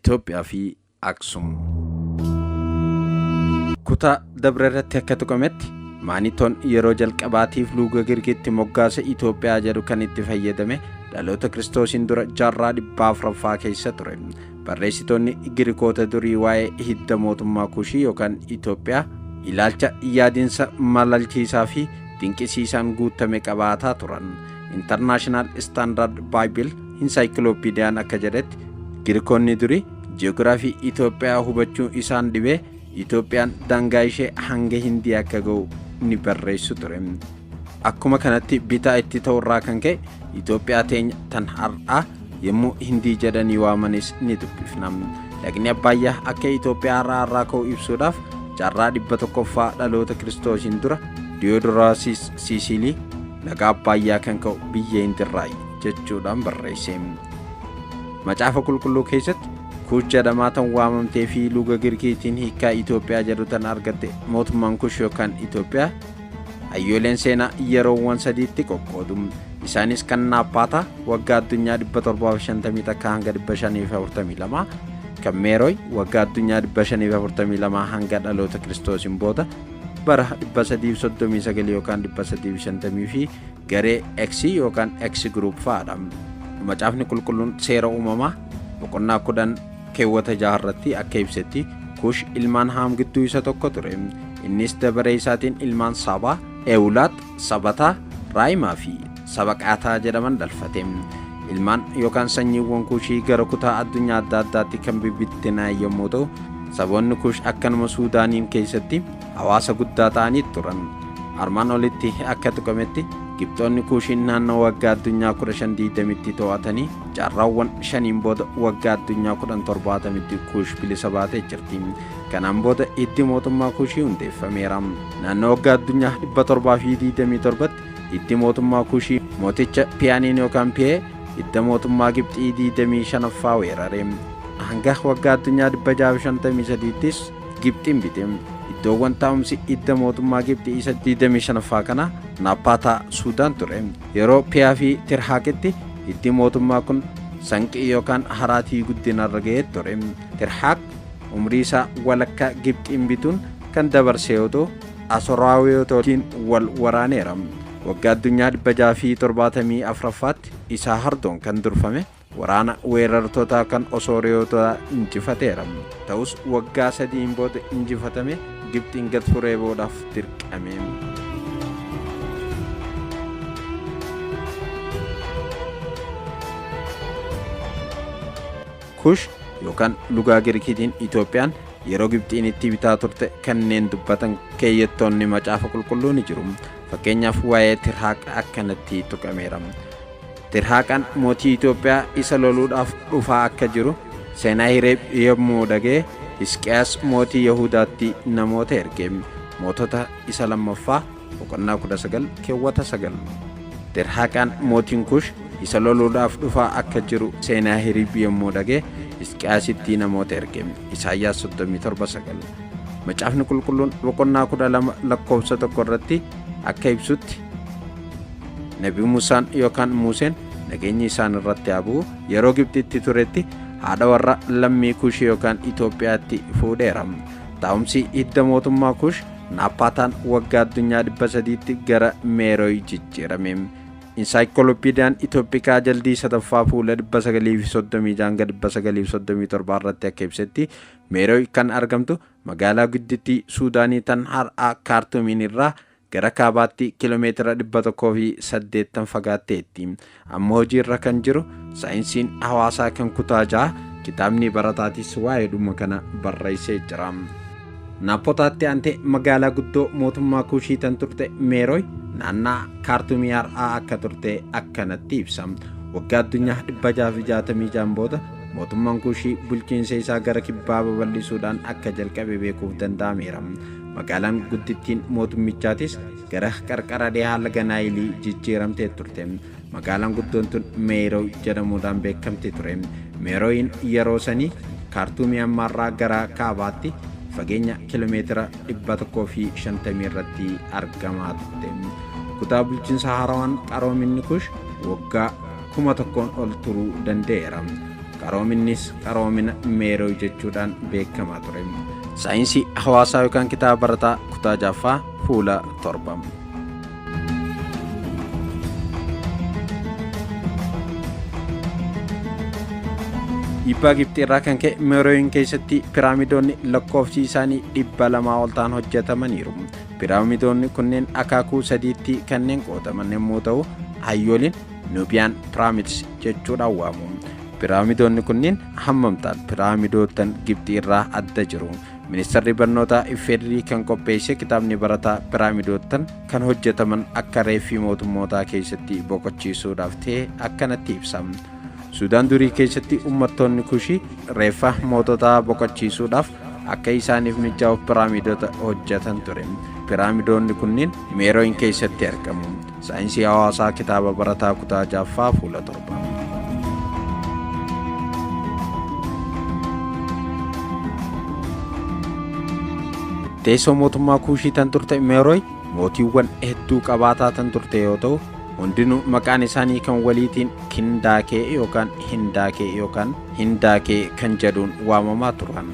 Itoophiyaa fi Aksum. Kutaa dabre irratti akka tuqametti Maanitoon yeroo jalqabaatiif luuga Girkitti moggaasa Itoophiyaa jedhu kan itti fayyadame dhaloota Kiristoosiin dura jaarraa 400ffaa keessa ture. Barreessitoonni Girikoota durii waa'ee hidda mootummaa Kushii yookaan Itoophiyaa ilaalcha yaadinsa malalchiisaa fi dinqisiisaan guutame qabaataa turan. International Standard Bible Encyclopediaan akka jedhetti Girikoonni durii ji'oogiraafii Itoophiyaa hubachuu isaan dhibee Itoophiyaan daangaa ishee hanga Hindii akka ga'u ni barreessu ture. Akkuma kanatti bitaa itti ta'urraa kan ka'e Itoophiyaa teenya tan har'aa yommuu Hindii jedhanii waamanis ni dubbifna. Lagni Abbaayyaa akka Itoophiyaa har'aa irraa ka'u ibsuudhaaf jaarraa 100ffaa dhaloota Kiristoosiin dura Diyoodoraasis Siisilii laga Abbaayyaa kan ka'u biyya Hindirraayi jechuudhaan barreesse. Macaafa Qulqulluu keessatti Kuush jedhamaa tan waamamtee fi luga Girkiitiin hiikkaa Itoophiyaa jedhu tan argatte mootummaan Kush yookaan Itoophiyaa hayyooleen seenaa yeroowwan sadiitti qoqqoodu. Isaanis kan Naappaataa waggaa addunyaa 751 hanga 542, kan Meerooy waggaa addunyaa 542 hanga dhaloota Kiristoosiin booda bara 339 yookaan 350 fi garee X yookaan X Group fa'aadha. Macaafni Qulqulluun Seera Uumamaa boqonnaa 10 keewwata 6 irratti akka ibsetti Kush ilmaan Haam gidduu isa tokko ture. Innis dabaree isaatiin ilmaan Saabaa, Ewulaat, Sabataa, Raayimaa fi Sabaqaataa jedhaman dhalfate. Ilmaan yookaan sanyiiwwan Kushii gara kutaa addunyaa adda addaatti kan bibittinaa'e yommuu ta'u, saboonni Kush akkanuma Suudaaniin keessatti hawaasa guddaa ta'anii turan. Armaan olitti akka tuqametti Gibxoonni Kuushiin naannoo waggaa addunyaa 1520tti to'atanii jaarraawwan shaniin booda waggaa addunyaa 1070tti Kuush bilisa baatee jirti. Kanaan booda hiddi mootummaa Kuushii hundeeffameera. Naannoo waggaa addunyaa 727tti hiddi mootummaa Kuushii mooticha Piyaaniin yookaan Piyee hidda mootummaa Gibxii 25ffaa weerare. Hanga waggaa addunyaa 653ttis Gibxiin bite. Iddoowwan taa'umsi hidda mootummaa Gibxii isa 25ffaa kana Naappaataa Suudaan ture. Yeroo Piyaa fi Tirhaaqitti hiddi mootummaa kun sanqii yookaan haraatii guddinarra ga'ee ture. Tirhaaq umrii isaa walakkaa Gibxiin bituun kan dabarse yoo ta'u, Asoraawiyoota wal waraaneera. Waggaa addunyaa 674ffaatti isaa Hardoon kan durfame waraana weerartootaa kan Osooriyoota injifateera. Ta'us waggaa sadiin booda injifatame Gibxiin gad furee boodaaf dirqame. Kush yookaan lugaa Girikiitiin Itoophiyaan yeroo Gibxiin itti bitaa turte kanneen dubbatan keeyyattoonni Macaafa Qulqulluu ni jiru. Fakkeenyaaf waa'ee Tirhaaq akkanatti tuqameera. Tirhaaqaan mootii Itoophiyaa isa loluudhaaf dhufaa akka jiru Senaahiriib yommuu dhaga'e Hisqiyaas mootii Yahudaatti namoota erge. Mootota isa lammaffaa boqonnaa 19 keewwata 9. Tirhaaqaan mootiin Kush isa loluudhaaf dhufaa akka jiru Senaahiriib yommuu dhaga'e Hisqiyaasitti namoota erge. Isaayyaas 37:9. Macaafni Qulqulluun boqonnaa 12 lakkoofsa 1 irratti akka ibsutti Nabi Musaan yookaan Museen nageenyi isaan irratti haa bu'u yeroo Gibxitti turetti haadha warra lammii Kush yookaan Itoophiyaatti fuudheera. Taa'umsi hidda mootummaa Kush Naappaataan waggaa addunyaa 300tti gara Meerooy jijjiirame. Insaayikilooppiidiyaan Itoophikaa jaldii sadaffaa fuula 936 hanga 937 irratti akka ibsetti Meerooy kan argamtu magaalaa guddittii Suudaanii tan har'aa Kaartuumiin irraa gara kaabaatti kiiloomeetira 180 fagaatteetti. Amma hojiirra kan jiru saayinsiin hawaasaa kan kutaa 6 kitaabni barataatis waa'ee dhuma kana barreessee jira. Naappotaatti aantee magaalaa guddoo mootummaa Kuushii tan turte Meerooy naannaa Kaartumii har'aa akka turte akkanatti ibsa. Waggaa addunyaa 666 booda mootummaan Kuushii bulchiinsa isaa gara kibbaa babal'isuudhaan akka jalqabe beekuuf danda'ameera. Magaalaan guddittiin mootummichaatis gara qarqara dhihaa laga Naayilii jijjiiramtee turte. Magaalaan guddoon tun Meerooy jedhamuudhaan beekamti ture. Meerooyin yeroo sanii Kaartuumii ammaarraa gara kaabaatti fageenya kiiloomeetira 150 irratti argamaa turte. Kutaa bulchiinsa haarawaan qaroominni Kush waggaa 1000 ol turuu danda'eera. Qaroominnis qaroomina Meerooy jechuudhaan beekamaa ture. Saayinsii hawaasaa yookaan kitaaba barataa kutaa 6ffaa fuula 7. Dhiibbaa Gibxii irraa kan ka'e Meerooyin keessatti piraamidoonni lakkoofsi isaanii 200 ol ta'an hojjetamaniiru. Piraamidoonni kunneen akaakuu sadiitti kanneen qoodaman yommuu ta'u, hayyooliin Nuubiyaan Piraamids jechuudhaan waamu. Piraamidoonni kunneen hammamtaan piraamidootan Gibxii irraa adda jiru. Ministeerri barnootaa Ifeedirii kan qopheesse kitaabni barataa piraamidoottan kan hojjetaman akka reeffii mootummootaa keessatti boqochiisuudhaaf ta'e akkanatti ibsa. Suudaan durii keessatti uummattoonni Kushii reeffa moototaa boqochiisuudhaaf akka isaaniif mijaa'uuf piraamidota hojjetan ture. Piraamidoonni kunneen Meerooyin keessatti argamu. Saayinsii hawaasaa kitaaba barataa kutaa 6ffaa fuula 7. Teessoo mootummaa Kuushii tan turte Meerooy mootiiwwan hedduu qabaataa tan turte yoo ta'u, hundinuu maqaan isaanii kan waliitiin Kindaakee yookaan Hindaakee yookaan Hindaakee kan jedhuun waamamaa turan.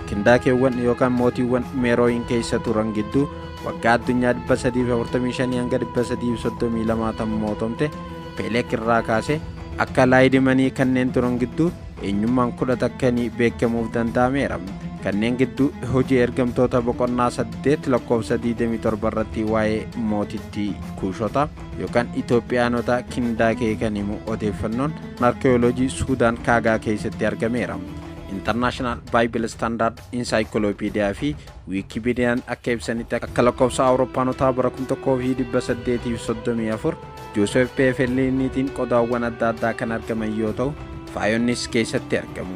Kindaakeewwan yookaan mootiiwwan Meerooyin keessa turan gidduu waggaa addunyaa 345 hanga 332 tan mootomte Peelek irraa kaasee akka Laayidimanii kanneen turan gidduu eenyummaan 11 beekamuuf danda'ameera. Kanneen gidduu hojii ergamtoota boqonnaa 8 lakkoofsa 27 irratti waa'ee mootittii Kuushota yookaan Itoophiyaanota Kindaakee kan himu odeeffannoon arkeeoloojii Suudaan Kaagaa keessatti argameera. International Bible Standard Encyclopedia fi Wikipeediyaan akka ibsanitti akka lakkoofsa Awurooppaanotaa bara 1834 Joosef P. Felliniitiin qodaawwan adda addaa kan argaman yoo ta'u, faayonnis keessatti argamu.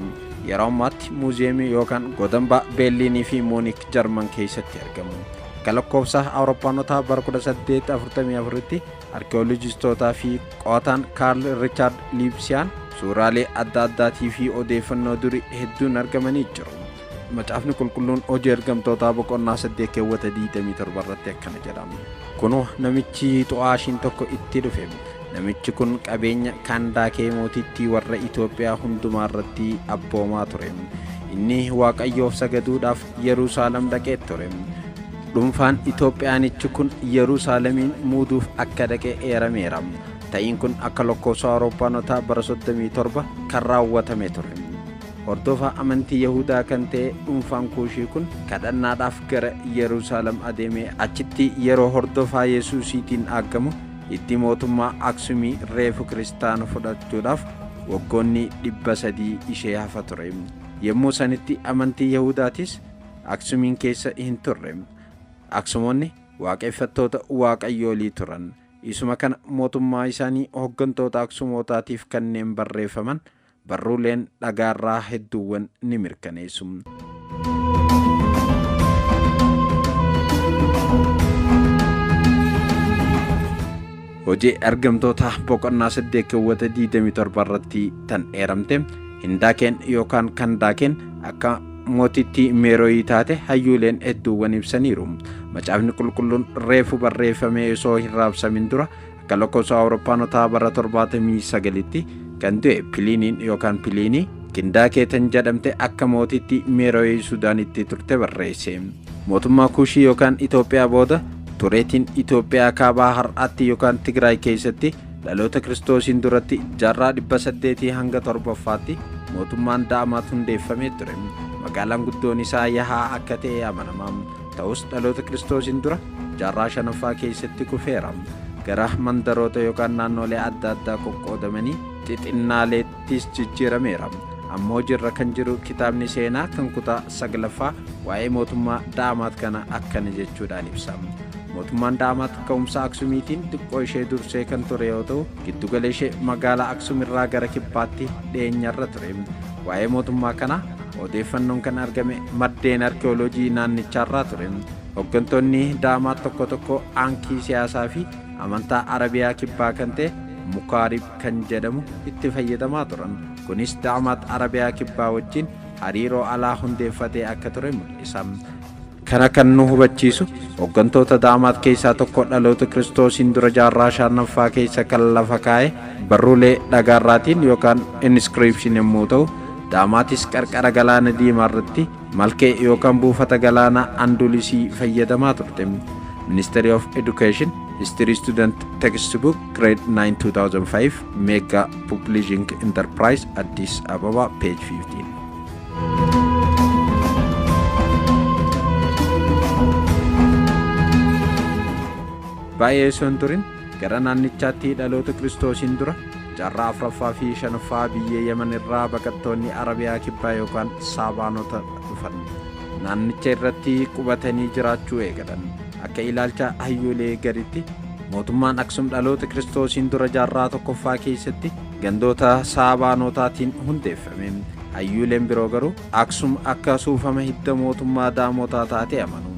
Yeroo ammaatti muuziyeemii yookaan godambaa Beerliinii fi Muunik Jarman keessatti argamu. Akka lakkoofsa Awurooppaanotaa bara 1844tti arkeeolojistootaa fi qo'ataan Kaarl Richaard Liipsiyaan suuraalee adda addaatii fi odeeffannoo durii hedduun argamanii jiru. Macaafni qulqulluun hojii ergamtootaa boqonnaa 8 keewwata 27 irratti akkana jedha. Kunoo namichi xu'aashiin tokko itti dhufe. Namichi kun qabeenya Kaandaakee mootittii warra Itoophiyaa hundumaa irratti abboomaa ture. Inni Waaqayyoof sagaduudhaaf Yerusaalem dhaqee ture. Dhuunfaan Itoophiyaanichi kun Yerusaalemiin muuduuf akka dhaqe eerameera. Ta'iin kun akka lakkoofsa Awurooppaanotaa bara 37 kan raawwatame ture. Hordofaa amantii Yahudaa kan ta'e dhuunfaan Kuushii kun kadhannaadhaaf gara Yerusaalem adeemee achitti yeroo hordofaa Yesuusiitiin argamu itti mootummaa Aksumii reefu kiristaana fudhachuudhaaf waggoonni 300 ishee hafa ture. Yommuu sanitti amantii Yahudaatis Aksumiin keessa hin turre. Aksumoonni waaqeffattoota waaqayyoolii turan. Isuma kana mootummaa isaanii hooggantoota Aksumootaatiif kanneen barreeffaman barruuleen dhagaarraa hedduuwwan ni mirkaneessu. Hojii ergamtoota boqonnaa 8 keewwata 27 irratti tan eeramte Hindaakeen yookaan Kandaakeen akka mootittii Meerooyii taate hayyuuleen hedduuwwan ibsaniiru. Macaafni qulqulluun reefu barreeffamee osoo hin raabsamin dura akka lakkoofsa Awurooppaanotaa bara 79tti kan du'e Piliiniin yookaan Piliinii Kindaakee tan jedhamte akka mootittii Meerooyii Suudaanitti turte barreesse. Mootummaa Kuushii yookaan Itoophiyaa booda tureetiin Itoophiyaa kaabaa har'aatti yookaan Tigraay keessatti dhaloota Kiristoosiin duratti jaarraa 800 hanga 7ffaatti mootummaan Daamaat hundeeffamee ture. Magaalaan guddoon isaa Yahaa akka ta'e amanama. Ta'us dhaloota Kiristoosiin dura jaarraa 5ffaa keessatti kufeera. Gara mandaroota yookaan naannolee adda addaa qoqqoodamanii xixinnaaleettis jijjiirameera. Amma hojiirra kan jiru kitaabni seenaa kan kutaa 9ffaa waa'ee mootummaa Daamaat kana akkana jechuudhaan ibsa. Mootummaan Daamaat ka'umsa Aksumiitiin xiqqoo ishee dursee kan ture yoo ta'u, giddugala ishee magaalaa Aksum irraa gara kibbaatti dhiyeenyarra ture. Waa'ee mootummaa kanaa odeeffannoon kan argame maddeen arkeeoloojii naannichaarraa ture. Hooggantoonni Daamaat tokko tokko aankii siyaasaa fi amantaa Arabiyaa kibbaa kan ta'e Mukaarib kan jedhamu itti fayyadamaa turan. Kunis Daamaat Arabiyaa kibbaa wajjin hariiroo alaa hundeeffatee akka ture mul'isa. Kana kan nu hubachiisu hooggantoota Daamaat keessaa tokko dhaloota Kiristoosiin dura jaarraa 5ffaa keessa kan lafa kaa'e barruulee dhagaarraatiin yookaan inskiriipshin yommuu ta'u, Daamaatis qarqara galaana diimaa irratti malkee yookaan buufata galaanaa Andulisii fayyadamaa turte. Ministry of Education, History Student Textbook, Grade 9, 2005, Mega Publishing Enterprise, Addis Ababa, page 15. Baay'ee osoo hin turin gara naannichaatti dhaloota Kiristoosiin dura jaarraa afuraffaa fi shanaffaa biyya Yemen irraa baqattoonni Arabiyaa Kibbaa yookaan Saabaanota dhufan. Naannicha irratti qubatanii jiraachuu eegalan. Akka ilaalcha hayyoolee gaditti, mootummaan Aksum dhaloota Kiristoosiin dura jaarraa tokkoffaa keessatti gandoota Saabaanotaatiin hundeeffame. Hayyooleen biroo garuu Aksum akka suufama hidda mootummaa Daamotaa taate amanu.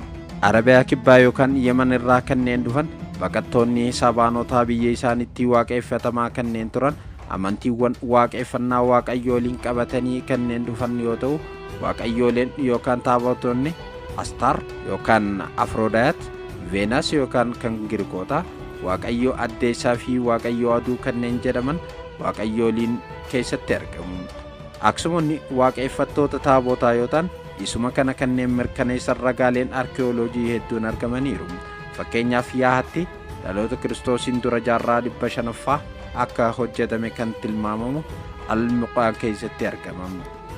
Arabiyaa Kibbaa yookaan Yemen irraa kanneen dhufan baqattoonni Saabaanotaa biyya isaaniitti waaqeffatamaa kanneen turan amantiiwwan waaqeffannaa waaqayyooliin qabatanii kanneen dhufan yoo ta'u, waaqayyooleen yookaan taabotonni Astaar yookaan Afrodaayat, Veenas yookaan kan Girikootaa, waaqayyoo addeessaa fi waaqayyoo aduu kanneen jedhaman waaqayyooliin keessatti argamu. Aksumonni waaqeffattoota taabotaa yoo ta'an, isuma kana kanneen mirkaneessan ragaaleen arkeeoloojii hedduun argamaniiru. Fakkeenyaaf, Yaahatti dhaloota Kiristoosiin dura jaarraa 500ffaa akka hojjetame kan tilmaamamu Almuqaa keessatti argama.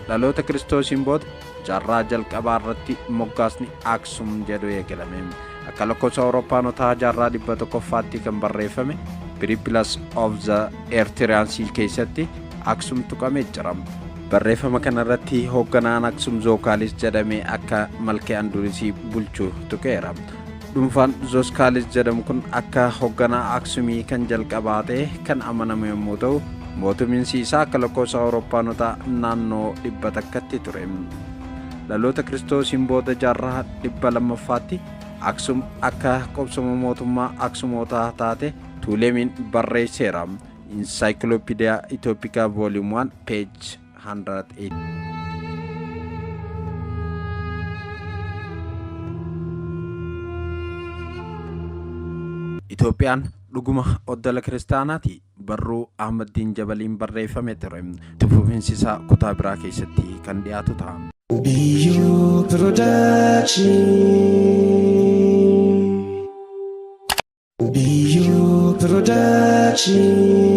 Dhaloota Kiristoosiin booda jaarraa jalqabaa irratti moggaasni Aksum jedhu eegalame. Akka lakkoofsa Awurooppaanotaa jaarraa 100ffaatti kan barreeffame Periplus of the Eritrean Sea keessatti Aksum tuqamee jira. Barreeffama kanarratti hoogganaan Aksum Zookaalis jedhamee akka Malkee Andulisii bulchu tuqeera. Dhuunfaan Zoskaalis jedhamu kun akka hoogganaa Aksumii kan jalqabaa ta'e kan amanamu yommuu ta'u, mootummiinsi isaa akka lakkoofsa Awurooppaanotaa naannoo 100tti ture. Dhaloota Kiristoosiin booda jaarraa 200ffaatti Aksum akka qubsuma mootummaa Aksumootaa taate Tuuleemiin barreesseera. Encyclopedia Ethiopica, Volume 1, page 108. Itoophiyaan dhuguma oddola kiristaanaati? Barruu Ahmaddiin Jabaliin barreeffame ture. Itti fufiinsi isaa kutaa biraa keessatti kan dhiyaatu ta'a. BU Production. BU Production.